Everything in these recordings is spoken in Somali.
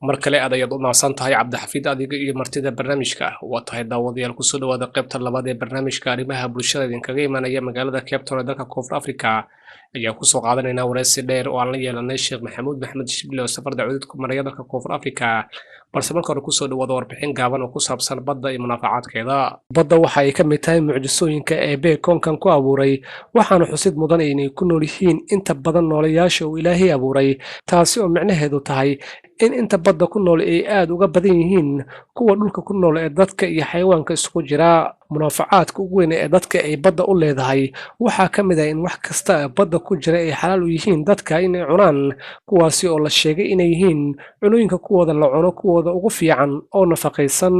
Mar kale aad ayaad u mahadsan tahay, Cabdixafiid, adiga iyo martida barnaamijka. Waa tahay, daawadayaal, kusoo dhawaada qaybta labaad ee barnaamijka arrimaha bulshada idinkaga imanaya magaalada Cape Town ee dalka Koonfur Africa. Ayaa kusoo qaadanaynaa wareysi dheer oo aan la yeelanay Sheekh Maxamuud Maxamed Shible oo safar dacwadeed ku maraya dalka Koonfur Africa. Balse marka hore kusoo dhawaada warbixin gaaban oo ku saabsan badda iyo munaafacaadkeeda. Badda waxa ay ka mid tahay mucjisooyinka Eebbe koonkan ku abuuray, waxaana xusid mudan inay ku nool yihiin inta badan noolayaasha uu Ilaahay abuuray, taasi oo micnaheedu tahay in inta badda ku nool ay aad uga badan yihiin kuwa dhulka ku nool ee dadka iyo xayawaanka isugu jira. Munaafacaadka ugu weyn ee dadka ay badda u leedahay waxaa ka mid ah in wax kasta badda ku jira ay xalaal u yihiin dadka inay cunaan, kuwaasi oo la sheegay inay yihiin cunooyinka kuwooda la cuno kuwooda ugu fiican oo nafaqaysan.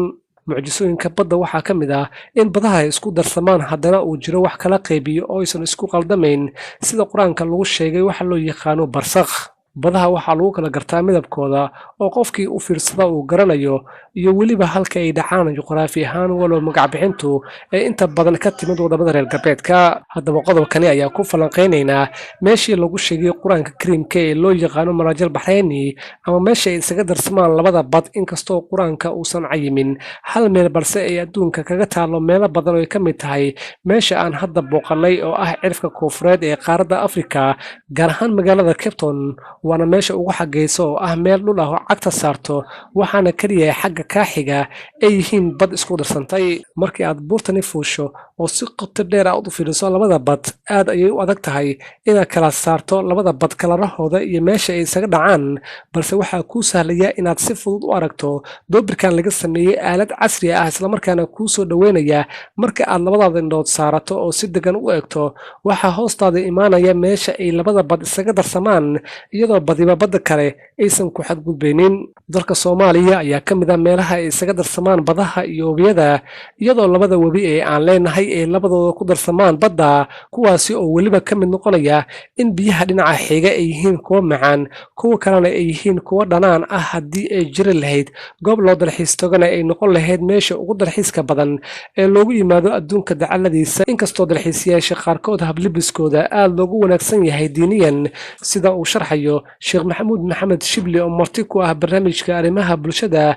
Mucjisooyinka badda waxaa ka mid ah in badaha ay isku darsamaan, haddana uu jiro wax kala qaybiyo oo aysan isku qaldamayn, sida Qur-aanka lagu sheegay waxa loo yaqaano barsakh. Badaha waxaa lagu kala gartaa midabkooda oo qofkii u fiirsada uu garanayo, iyo weliba halka ay dhacaan juqraafi ahaan, walow magacbixintu ay inta badan ka timid wadamada reer galbeedka. Haddaba qodobkani ayaa ku falanqaynaynaa meeshii lagu sheegay Qur-aanka Kariimka ee loo yaqaano Maraajal Baxrayni, ama meesha ay isaga darsamaan labada bad. Inkastoo Qur-aanka uusan cayimin hal meel, balse ay adduunka kaga taalo meelo badan oo ay ka mid tahay meesha aan hadda booqanay oo ah cirifka koonfureed ee qaaradda Afrika, gaar ahaan magaalada Cape Town, waana meesha ugu xagaysa oo ah meel dhul ah oo cagta saarto, waxaana keliya xagga kaaxiga ay yihiin bad isku darsantay. Markii aad buurtani fuusho oo si qoto dheer aad u fiiriso labada bad, aad ayay u adag tahay inaad kala saarto labada bad kalarahooda iyo meesha ay isaga dhacaan, balse waxaa kuu sahlaya inaad si fudud u aragto doobirkan laga sameeyey aalad casri ah, islamarkaana kuu soo dhoweynaya. Marka aad labadaada indhood saarato oo si degan u eegto, waxaa hoostaada imaanaya meesha ay labada bad isaga darsamaan, iyadoo badiba badda kale aysan ku xadgudbaynin. Dalka Soomaaliya ayaa ka mid ah meelaha ay isaga darsamaan badaha iyo webiyada, iyadoo labada webi ee aan leenahay ay labadooda ku darsamaan badda, kuwaasi oo weliba ka mid noqonaya in biyaha dhinaca xiga ay yihiin kuwo macaan, kuwa kalena ay yihiin kuwo dhanaan ah. Haddii ay jiri lahayd goob loo dalxiis tagana, ay noqon lahayd meesha ugu dalxiiska badan ee loogu yimaado adduunka dacaladiisa, inkastoo dalxiisayaasha qaarkood hablibiskooda aad loogu wanaagsan yahay diiniyan, sida uu sharxayo Sheekh Maxamuud Maxamed Shibli oo marti ku ah barnaamijka arrimaha bulshada.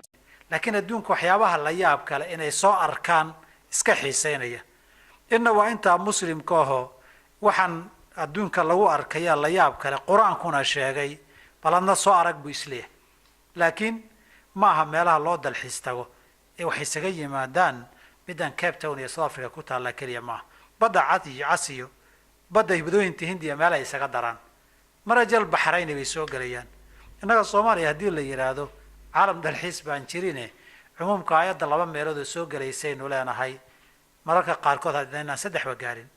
Laakiin adduunka waxyaabaha la yaab kale inay soo arkaan iska xiiseynaya inna waa intaa Muslimka ahoo waxaan adduunka lagu arkaya la yaab kale, Qur-aankuna sheegay, bal adna soo arag buu isleeyahay. Laakiin ma aha meelaha loo dalxiis tago ee waxay isaga yimaadaan middan Cape Town iyo South Africa ku taalla keliya maaha. Badda Cad iyo Cas iyo badda badooyinta Hindiya meel ay isaga daraan, Marajal Baxrayni bay soo gelayaan. Innaga Soomaaliya haddii la yidhaahdo caalam dalxiis baan jirine, cumuumka aayadda laba meelood oo soo gelaysaynu leenahay, mararka qaarkood haddaynaan saddexba gaarin.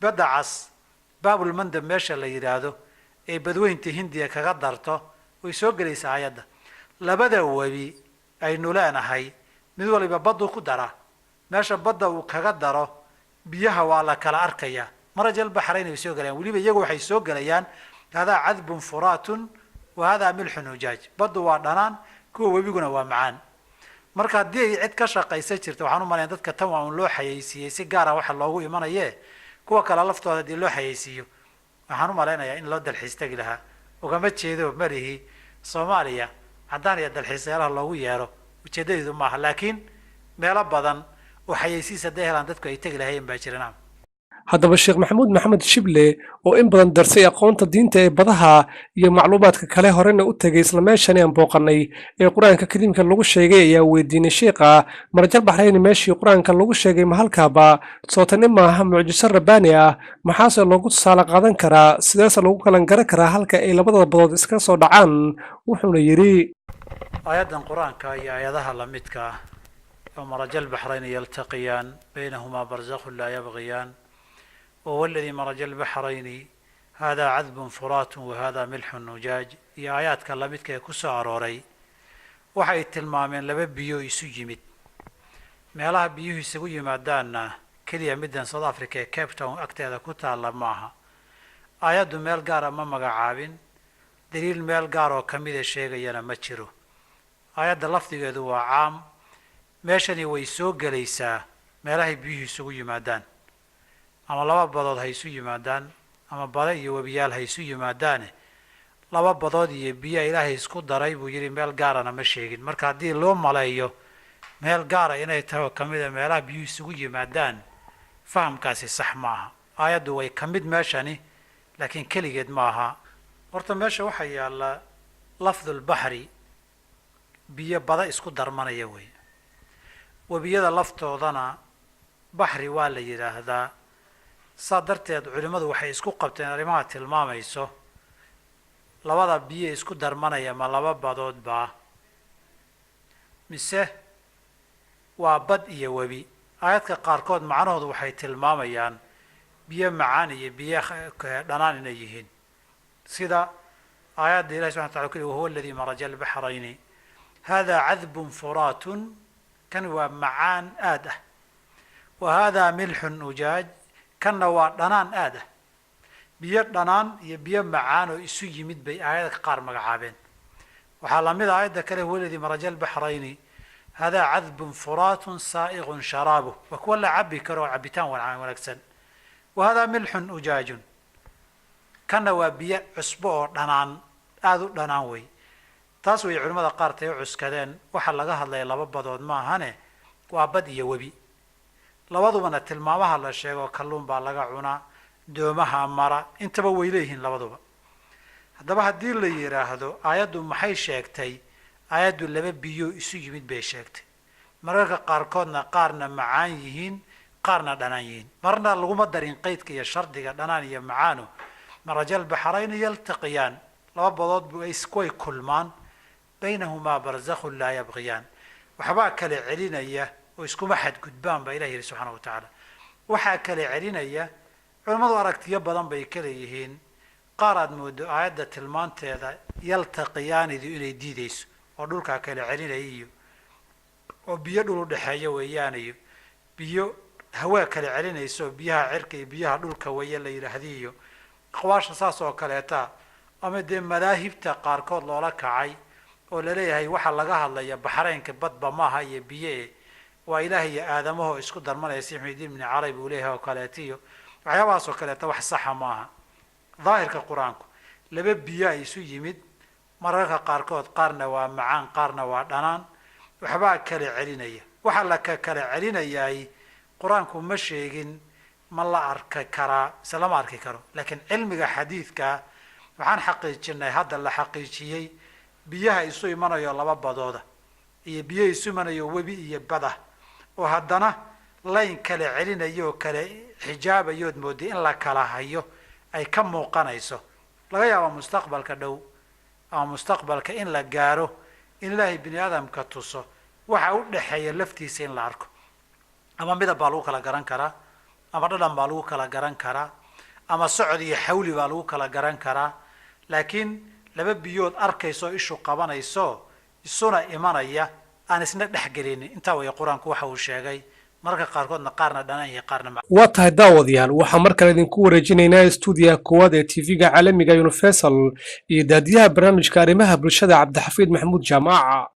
Badda Cas, Baabulmandab meesha la yidhaahdo ee badweynta Hindiya kaga darto, way soo gelaysaa aayadda. Labada webi aynu leenahay mid waliba badduu ku daraa, meesha badda uu kaga daro biyaha waa la kala arkayaa. Marajal Baxrayn way soo gelayaan. Weliba iyagu waxay soo gelayaan hadaa cadbun furaatun wa hadaa milxun ujaaj. Baddu waa dhanaan, kuwa webiguna waa macaan. Marka haddii ay cid ka shaqaysa jirta, waxaan u malaya dadka tan waa un loo xayeysiiyey si gaara waxa loogu imanaye. Kuwa kale laftooda haddii loo xayeysiiyo, waxaan u malaynayaa in loo dalxiis tegi lahaa. Ugama jeedo malihi Soomaaliya haddaan iyo dalxiisayaalaha loogu yeero, ujeedadeedu maaha, laakiin meelo badan oo xayeysiis hadday helaan dadku ay tegi lahayeen baa jira, nacam. Haddaba Sheekh Maxamuud Maxamed Shible oo in badan darsay aqoonta diinta ee badaha iyo macluumaadka kale, horena u tegay isla meeshani aan booqannay ee Qur-aanka Kariimka lagu sheegay, ayaa weydiinay sheikha: Marajal Baxrayni meeshii Qur-aanka lagu sheegay ma halkaaba? Sootani maaha mucjiso rabbaani ah? Maxaase loogu tusaale qaadan karaa? Sideese lagu kalan garan karaa halka ay labada badood iska soo dhacaan? Wuxuuna yidhi: Aayaddan Qur-aanka iyo aayadaha lamidka ah oo marajal baxrayni yaltaqiyaan baynahumaa barzakhun laa yabgiyaan wahuwa aladii maraja albaxrayni hada cadbun furaatun wahada milxun nujaaj iyo aayaadka lamidka ee ku soo arooray, waxay tilmaameen laba biyo isu yimid. Meelaha biyuhu isugu yimaadaanna keliya middan South Africa ee Cape Town agteeda ku taalla maaha. Aayaddu meel gaara ma magacaabin, daliil meel gaar oo ka mida sheegayana ma jiro. Aayadda lafdigeedu waa caam. Meeshani way soo gelaysaa meelahay biyuhu isugu yimaadaan, ama laba badood ha isu yimaadaan ama bade iyo webiyaal ha isu yimaadaane. Laba badood iyo biyaa Ilaahay isku daray buu yidhi, meel gaarana ma sheegin. Marka haddii loo maleeyo meel gaara inay tahay oo ka mid a meelaha biyuhu isugu yimaadaan, fahamkaasi sax ma aha. Aayaddu way ka mid meeshani, laakiin keligeed ma aha. Horta meesha waxaa yaalla lafdulbaxri, biyo bada isku darmanaya wey. Webiyada laftoodana baxri waa la yidhaahdaa. Saa darteed culimmadu waxay isku qabteen arrimaha tilmaamayso labada biyo isku darmanaya ma laba badood baa mise waa bad iyo webi. Aayadka qaarkood macnahoodu waxay tilmaamayaan biyo macaan iyo biyo dhanaan inay yihiin, sida aayadda Ilahi subxana wataala ku yidhi: "Wahuwa aladii maraja albaxrayni hada cadbun furaatun", kan waa macaan aad ah, "wa haadaa milxun ujaaj", kanna waa dhanaan aad ah. Biyo dhanaan iyo biyo macaan oo isu yimid bay aayadka qaar magacaabeen. Waxaa lamid a aayadda kale: "Huwa aladii maraja albaxrayni haadaa cadbun furaatun saa'iqun sharaabuh", waa kuwa la cabi karo oo cabitaan wanaagsan, "wa haadaa milxun ujaajun", kanna waa biyo cusbo oo dhanaan, aada u dhanaan wey. Taas way culimmada qaar tay u cuskadeen waxaa laga hadlaya laba badood maahane waa bad iyo webi. Labadubana tilmaamaha la sheego, kalluun baa laga cunaa, doomaha mara, intaba way leeyihiin labaduba. Haddaba haddii la yidhaahdo aayaddu maxay sheegtay? Aayaddu laba biyo isu yimid bay sheegtay, mararka qaarkoodna qaarna macaan yihiin, qaarna dhanaan yihiin. Marna laguma darin qaydka iyo shardiga dhanaan iyo macaano. "Marajal baxrayni yaltaqiyaan", laba badood bu way kulmaan, "baynahumaa barzakhun laa yabqiyaan", waxbaa kala celinaya oo iskuma xadgudbaan baa Ilah yidhi subxaana wa tacaala. Waxaa kala celinaya culimmadu aragtiyo badan bay ka leeyihiin. Qaar aad moodo aayadda tilmaanteeda yaltaqiyaanidu inay diideyso oo dhulkaa kala celinaya iyo oo biyo dhul u dhexeeya weeyaan, iyo biyo hawaa kala celinayso oo biyaha cirka iyo biyaha dhulka weeye la yidhaahdi, iyo aqwaasha saas oo kaleeta, ama dee madaahibta qaarkood loola kacay oo laleeyahay waxaa laga hadlaya baxraynka badba maaha iyo biyo e, waa Ilaah iyo aadamahoo isku darmanaya, si Muxyidiin Ibni Carabi uu leeyahay oo kaleeta iyo waxyaabahaas oo kaleeta. Wax saxa maaha. Daahirka Qur-aanku laba biyaa isu yimid, mararka qaarkood qaarna waa macaan, qaarna waa dhanaan, waxbaa kala celinaya. Waxaa la ka kala celinayaay Qur-aanku ma sheegin. Ma la arki karaa mise lama arki karo? Laakiin cilmiga xadiidkaa waxaan xaqiijinay, hadda la xaqiijiyey, biyaha isu imanayo laba badooda iyo biyaha isu imanayo webi iyo bada oo haddana layn kala celinayo oo kala xijaabayood mooday in la kala hayo ay ka muuqanayso. Laga yaaba mustaqbalka dhow ama mustaqbalka in la gaaro in Ilaahay bini aadamka tuso waxa u dhexeeya laftiisa in la arko. Ama midab baa lagu kala garan karaa, ama dhadhan baa lagu kala garan karaa, ama socod iyo xawli baa lagu kala garan karaa. Laakiin laba biyood arkayso, ishu qabanayso, isuna imanaya, aan isna dhexgelinin, intaa way Qur-aanku waxa uu sheegay. Mararka qaarkoodna qaarna dhanaan iyo qaarna Waa tahay daawadayaal, waxaan mar kale idinku wareejinaynaa istuudiyaha koowaad ee TV-ga caalamiga Universal iyo daadiyaha barnaamijka arrimaha bulshada, Cabdixafiid Maxamuud Jaamaaca.